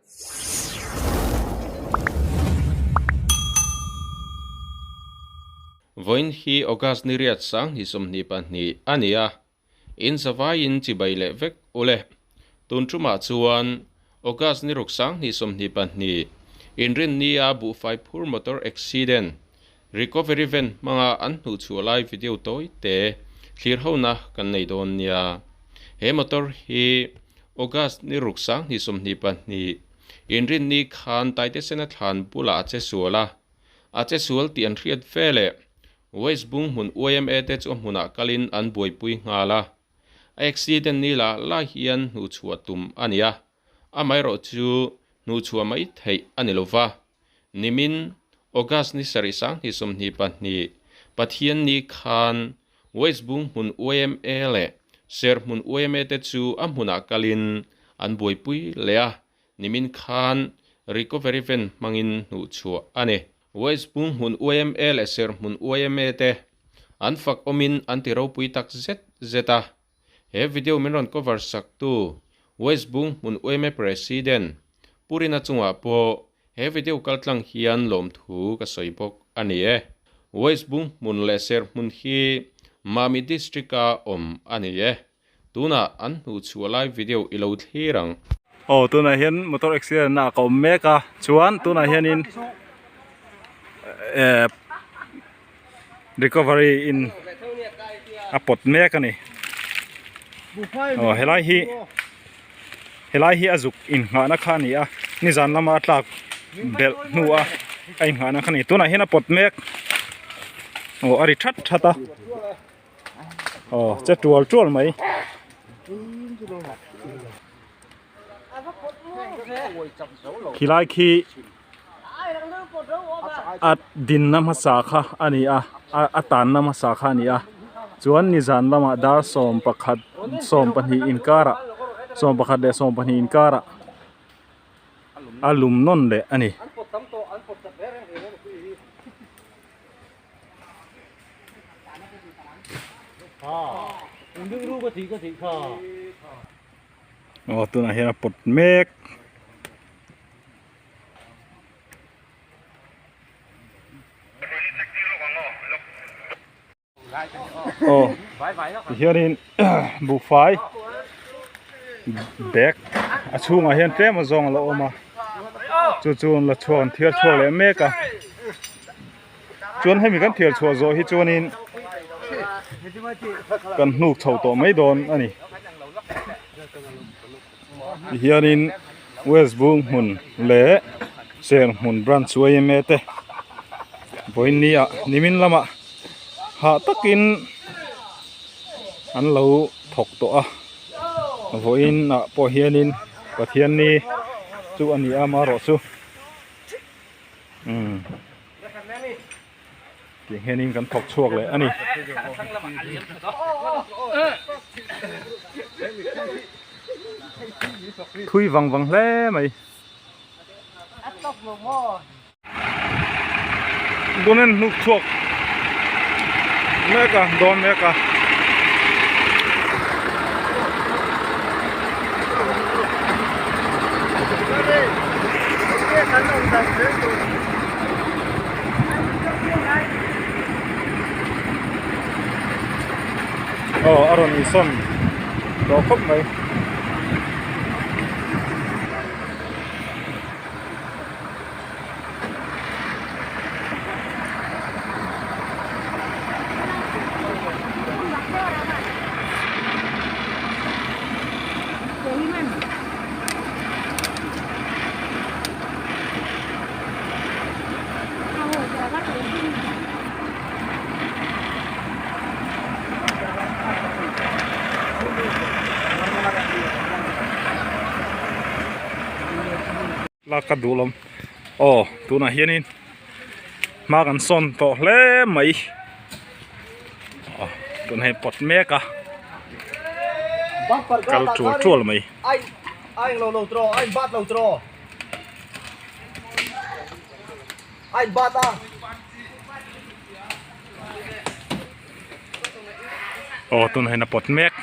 Vawiin hi August ni riat sanghnih 22 a ni a, in zavaiin chibai leh vek ule. Tun tumah chuan August ni ruk sanghnih 22 inrinnia buhfai phur motor accident recovery van hmanga an hnuhchhuah lai video tawi te thlir hona kan nei dawn nia. He motor hi August ni ruk sanghnih 22 inrinni khan Taitesena thlan bulah a che sual a, A che sual tih an hriat ve leh West Bung hmun YMA te chu a hmunah kalin an buaipui nghal a. A accident ni lah lah hian hnuhchhuah tum a ni a, amaherawh chu hnuhchhuah mai theih a ni lova. Nimin, August ni sarih 2022, Pathianni khan West Bung hmun YMA leh Serhmun YMA te chu a hmunah kalin an buaipui leh a, Nimin khan recovery van hmangin hnuhchhuah a ni. West Bung hmun yma leh Serhmun yma te an fak awmin an ti ropui tak zet zet a. He video min rawn cover sak tu West Bung hmun yma President Pu Rina chungah pawh he video kaltlang hian lawmthu ka sawi bawk a ni e. West Bung hmun leh Serhmun hi Mami District a awm a ni e. Tunah an hnuhchhuah lai video i lo thlir ang. Aw tunah hian motor accident na ah ka awm mek a chuan tunah hianin eh recovery in a pawt mek a ni aw helai hi helai hi a zuk inghahna kha a ni a nizan lama a tlak belh hnu a a inghahna kha a ni tunah hian a pawt mek aw a ri that that a. Aw che tual tual mai. Khilai khi a dinna hmasa kha a ni a a tanna hmasa kha a ni a chuan nizan lamah dar 11 20 inkarah 11 leh 12 inkarah a lum nawn leh a ni. Aw tunah hian a pawt mek. Aw tihianin buhfai bag a chhungah hian tlem a zawng a lo awm a chu chu an la chhuak an thiar chhuak leh mek a. Chuan hemi kan thiar chhuah zawh hi chuanin kan hnuk chho tawh mai dawn a ni. Tihianin West Bung hmun leh Serhmun branch yma te vawiin ah nimin lamah hah takin an lo thawk tawh a vawiin ah pawh hianin Pathianni chu a ni a amaherawhchu. Umm tih hianin kan thawk chhuak leh a ni. Thui vang vang hle mai. Tunin hnuk chhuak mek a dawn mek a. Aw a rawn insawn tawh khawp mai. Lak ka duh lawm aw tunah hianin hma kan sawn tawh hle mai aw tunah hian pawt mek a kal tual tual mai. Aw tunah hian a pawt mek.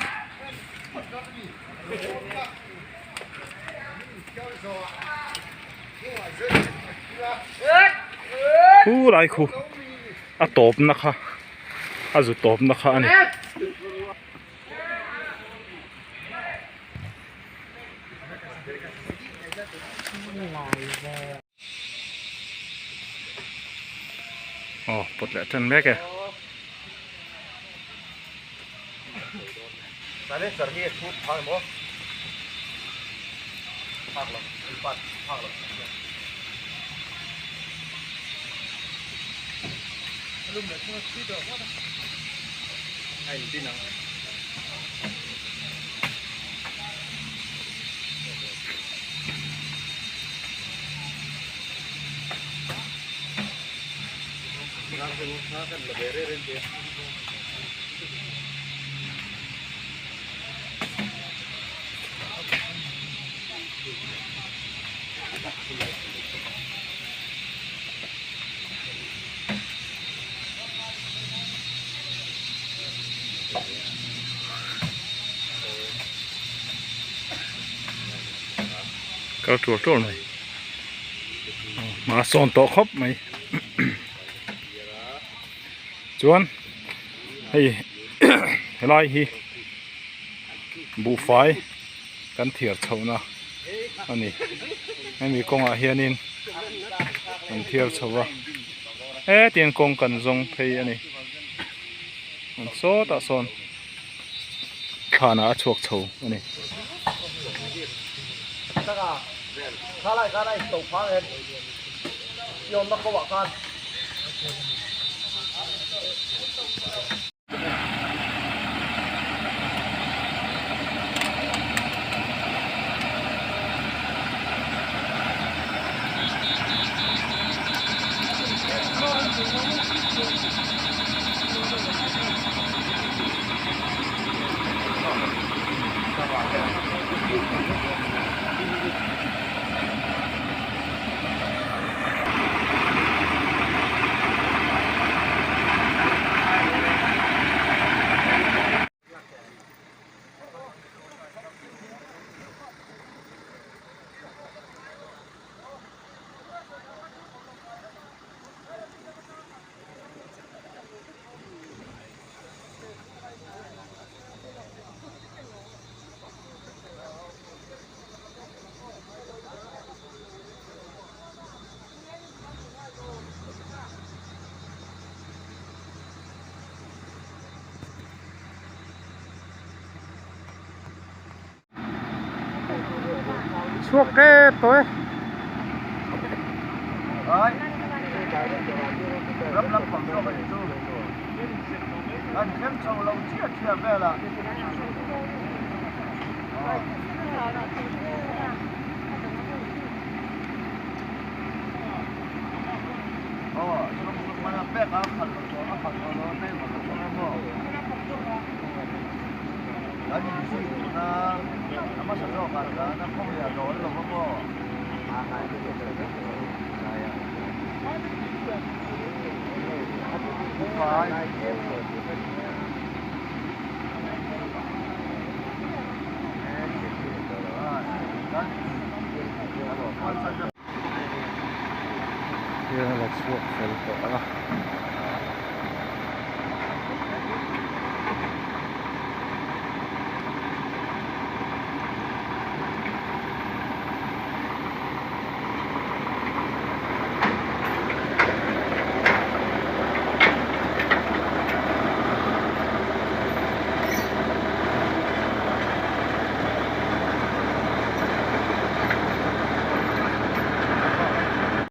Khu lai khu a tawpna kha a zu tawpna kha a ni. Aw pawt leh tan mek e. Kal tur tur mai hma sawn tawh khawp mai chuan hei helai hi buhfai kan thiar chhohna a ni hemi kawngah hianin kan thiar chho a hetiang kawng kan zawng phei a ni an sawtah sawn thlanah a chhuak chho a ni. Chhuak tep tawh e. Hian a la chhuak fel tawh a.